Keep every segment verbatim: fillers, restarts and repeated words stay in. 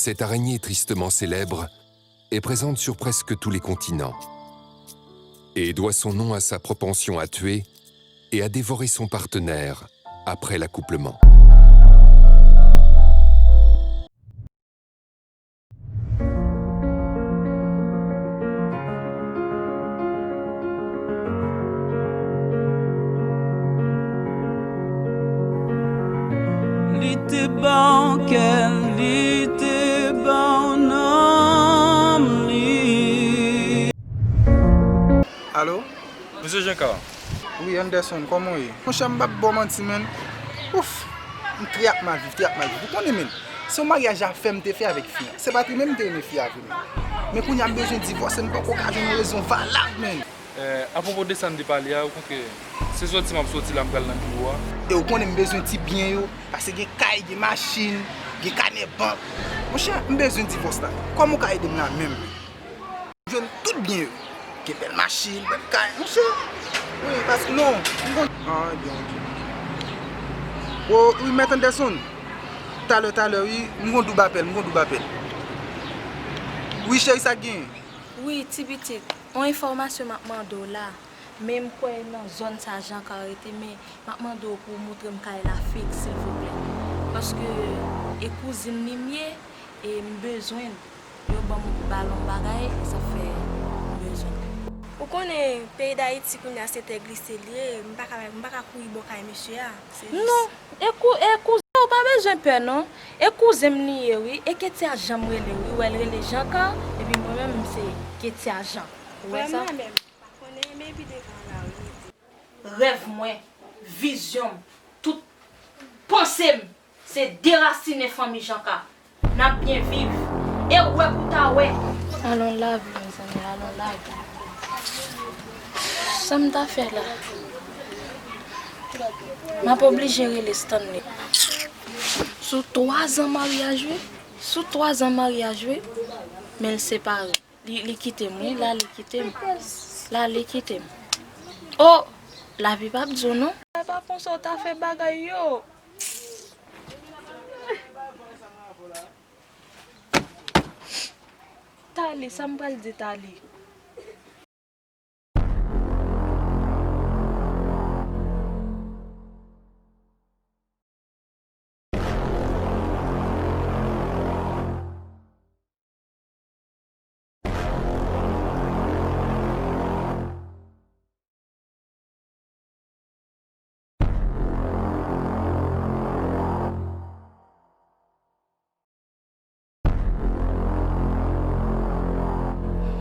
Cette araignée tristement célèbre est présente sur presque tous les continents et doit son nom à sa propension à tuer et à dévorer son partenaire après l'accouplement. Li te ba w kè l, li te ba w nanm li. Alo? Mesye Janka. Wi, Anderson, kòman w ye? Monchè, m p ap ba w manti, menn. Ouf! M trè ap mal viv, trè ap mal viv. Ou konnen, menn, se yon maryaj afè m te fè avèk fi an. Se pa trimen m te renmen fi a vre, menn. Men kounye a m bezwen divòse, m poko ka jwenn yon rezon valab, menn. Eh, apwopo de sa n te pale a, ou konn ke se sòti m ap sòti la, m pral nan biwo a. E ou konnen m bezwen ti byen yo, paske gen kay, gen machin, gen kanè bank. Monchè, m bezwen divòs la. Kòman w ka ede m la menm? M jwenn tout byen yo. Gen bèl machin, bèl kay, monchè. Wi, paske non, m konn. Ah, ebyen, ok. O, wi, Mèt Anderson. Talè, talè, wi. M gon doub apèl, m gon doub apèl. Wi, cheri, sa k genyen? Wi, ti pitit. On enfòmasyon m ap mande w la. Men m kwè nan zòn sa Janka rete, men m ap mande w pou w montre m kay la fiks, silvouplè. Paske e kouzin li m ye, e m bezwen l. Yo ban m balon bagay, e sa fè m bezwen l. Ou konnen, peyi Dayiti kounye a se tè glise l ye, m pa ka, m pa ka kouri bò kay misye a. Se jis. Non, e kou-, e kouzin, ou pa bezwen pè non. E kouzen m li ye wi, e Ketia Jan m rele wi, wè l rele Janka, epi mwen menm m se Ketia Jan. Ou wè sa? Vrèman menm, pa konnen, men epi devan la wi. Rèv mwen, vizyon m, tout panse m, se derasinen fanmi Janka. N ap byen viv. E wè pou ta wè. Alon lavi, mezanmi, alon lavi. Sa m ta fè la? M ap oblije rele Stanley. Sou twa zan maryaj, wi. Sou twa zan maryaj, wi. Men l separe. Li, li kite m, wi. La, li kite m. La, li kite m. O! Lavi p ap di w non. E pa konsa w ta fè bagay yo. Tali, sa m pral di Tali?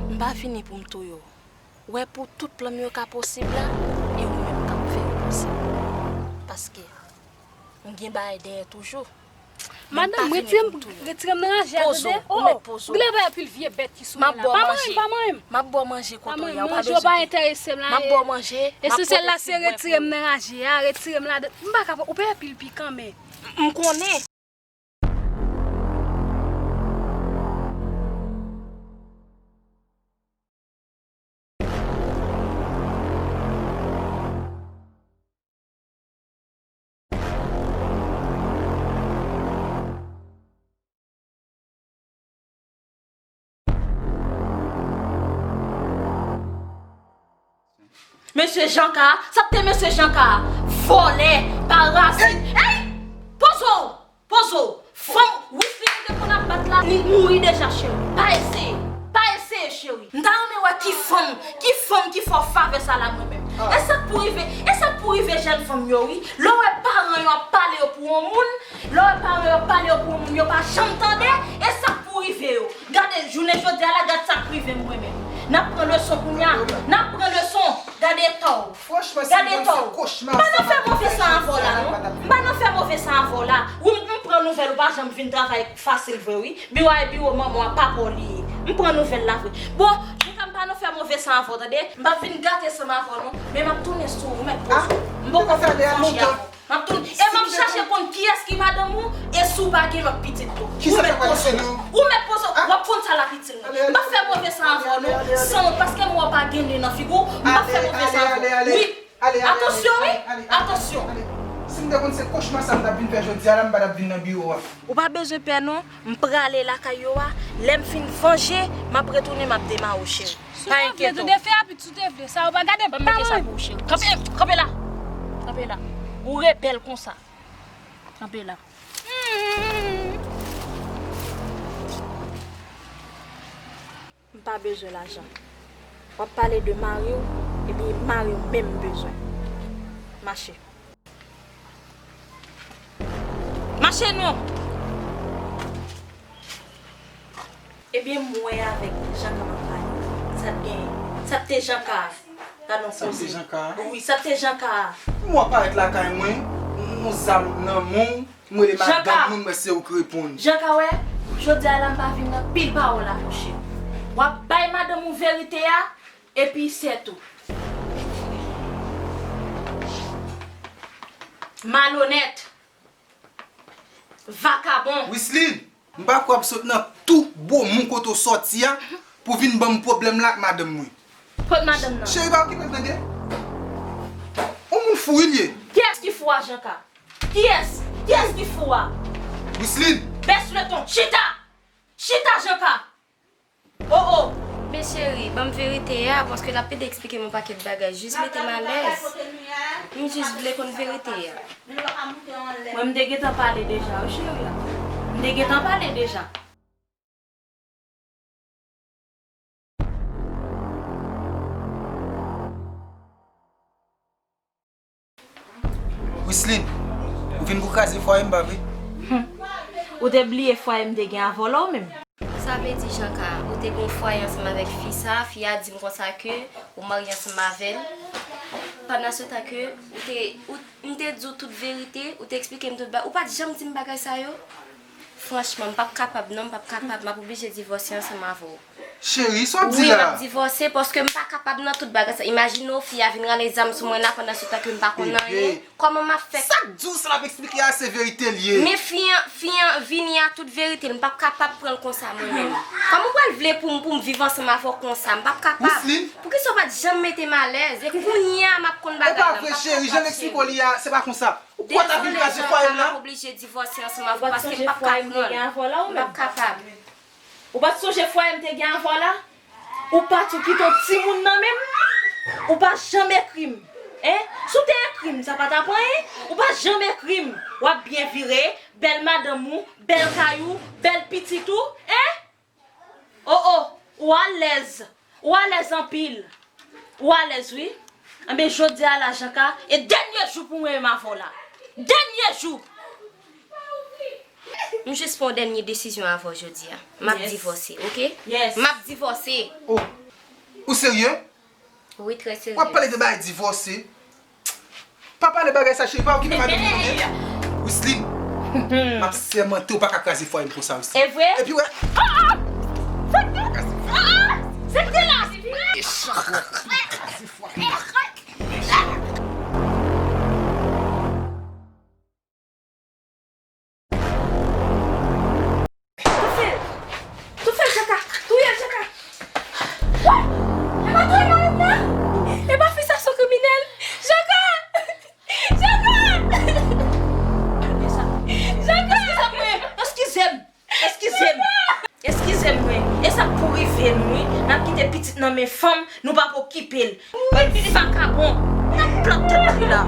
M pa vini pou m touye w. Wè pou tout plan m yo ka posib la, e ou menm k ap fè yo posib. Paske m gen bagay dèyè toujou. Madanm, retire m, retire m nan ranje a, tande? O, ou mèt poze w. Gade anpil vye bèt ki sou mwen la. Pa manyen m, pa manyen m. M ap ba w manje kote w ye a, ou pa bezwen. Manje yo pa enterese m la. M ap ba w manje, m ap pote ti bwen pou ou. Esansyèl la se retire m nan ranje a, retire m ladan. M pa ka pran, ou peye pil pikan, men. M konnen. Mesye Janka, sa k te mesye Janka? Vòlè, parazit. Ey! Poze w! Poze w! Fanm Wisly nou te konn ap bat la, li mouri deja, cheri. Pa eseye! Pa eseye, cheri! M ta renmen wè ki fanm, ki fanm ki fè w favè sa la mwen menm. E sa k pou rive, e sa k pou rive jèn fanm yo, wi. Lè w wè paran yo ap pale yo pou yon moun, lè w wè paran yo ap pale yo pou yon moun, yo pa janm tande, e sa k pou rive yo. Gade, jounen jodi a la, gad sa k rive m mwen menm. N ap pran leson kounye a, n ap pran leson. Gade eta w. Gade eta w. M pa nan fè move san avè w la, non. M pa nan fè move san avè w la. Ou, m pran nouvèl, ou pa janm vin travay fasil vre, wi. Biwo a e biwo manman w a, papa w li ye. M pran nouvèl la vre. Bon, Janka, m pa nan fè move san avè w, tande? M p ap vin gate san m avè w, non. Men m ap tounen sou ou, ou mèt poze w. M poko fin fè manje avè w. M ap tounen. E m ap chache konn kiyès ki madanm ou, e si w pa gen lòt pitit tou. Ou mèt poze w. Ou mèt poze w. W ap konn sa l ap itil mwen. M p ap fè move san avè w, non. Sanwont, paske m wè w pa gen nen nan figi w, m p ap fè move san avè w. Wi. Atansyon, wi. Atansyon. Si m te konn se kochma sa m t ap vin fè jodi a la, m pa t ap vin nan biwo a. Ou pa bezwen pè non, m prale lakay yo a, lè m fin vanje, m ap retounen, m ap demare w, cheri. Pa enkyete w. Ban m mete sa pou ou, cheri. Kanpe, kanpe la. Kanpe la. Ou rebèl konsa. Kanpe la. M pa bezwen lajan. W ap pale de mari w, ebyen mari w menm m bezwen. Mache. Mache non! Ebyen m wè avèk Janka m ap pale. Sa t genyen? Sa t te Janka? Gadon koze. Sa t te Janka? Wi, sa t te Janka. M wè w parèt lakay mwen, yon zam nan men w. M rele madanm moun, m wè se ou k reponn. Janka, wè, jodi a la m pa vin nan pil pawòl avè w, cheri. W ap bay madanm ou verite a, epi sètou. Malonèt. Vakabon. Wisline, m pa kwè w ap sot nan tou bo moun kote w sòti a pou vin ban m pwoblèm la ak madanm mwen. Kot madanm nan? Cheri, pa okipe l, tande. On moun fou wi l ye. Kiyès ki fou a, Janka? Kiyès? Kiyès ki fou a? Wisline! Bès le ton! Chita! Chita, Janka! Oh, oh! Men cheri, ban m verite a, paske l ap pede eksplike m yon pakèt bagay. Jis mete m alèz. M jis vle konn verite a. Mwen, m te gentan pale deja, wi, cheri. M te gentan pale deja. Wisline, ou vin pou kraze fwaye m, pa vre? Ou te bliye fwaye m te gen avè w la ou menm? Sa vle di, Janka, ou te gen yon fwaye ansanm avèk fi sa, fi a di m konsa ke ou marye ansanm avè l. Pandan se tan ke ou te, ou, m te di w tout verite, ou te eksplike m tout ba-, ou pa t janm di m bagay sa yo? Franchman, m p ap kapab non, m p ap kapab, m ap oblije divòse ansanm avè w. Cheri, sa w ap di la? Wi, m ap divòse paske m pa kapab nan tout bagay sa. Imajine w, fi a vin rale zam sou mwen la pandan se tan ke m pa konn anyen. Kòman m ap fè? Sa k di w sa l ap eksplike a se verite l ye. Men fi an, fi an vini a tout verite l, m p ap kapab pran l konsa mwen menm. Kòman w pral vle pou m, pou m viv ansanm avè w konsa? M p ap kapab. Wisline. Poukisa w pa t janm mete m alèz? E kounye a m ap konn bagay la, m p ap kapab, cheri. E pa vre, cheri, jan l eksplike w li a, se pa konsa. Ou kwè w ta vin kraze fwaye m la? Dezole, Janka, m ap oblije divòse ansanm avè w paske m p ap ka pran l. M p ap kapab. Ou pa t sonje fwaye m te gen avè w la? Ou pa t ou kite yon timoun nan men m? Ou pa janm ekri m. Hein? Si w te ekri m, sa pa t ap anyen. Ou pa janm ekri m. W ap byen vire, bèl madanm ou, bèl kay ou, bèl pitit ou. Hein? Oh, oh, ou alèz. Ou alèz anpil. Ou alèz, wi. Enben, jodi a la, Janka, e dènye jou pou mwen menm avè w la. Dènye jou! M jis pran yon dènye desizyon avè w jodi a. M ap divòse, oke? Yes. M ap divòse. Oh, ou serye? Wi, trè serye. W ap pale de bagay divòse? Pa pale bagay sa, cheri, pa okipe madanm ou, tande? Wisline, m ap sèmante w pa ka kraze fwaye m konsa, Wisline. E vre? Epi wè. Ah, ah! Sa k te la? Mechan, kraze fwaye m. Toufe l! Toufe l, Janka! Touye l, Janka! Woy! E pa touye mari m nan? E pa fi sa se yon kriminèl? Janka! Janka! Janka! Eskize m, mwen! Eskize m! Eskize m! Eskize m, mwen! E sa k pou rive nou, wi. N ap kite pitit nan men fanm, nou p ap okipe l. Bann vakabon! N ap plat tèt li la!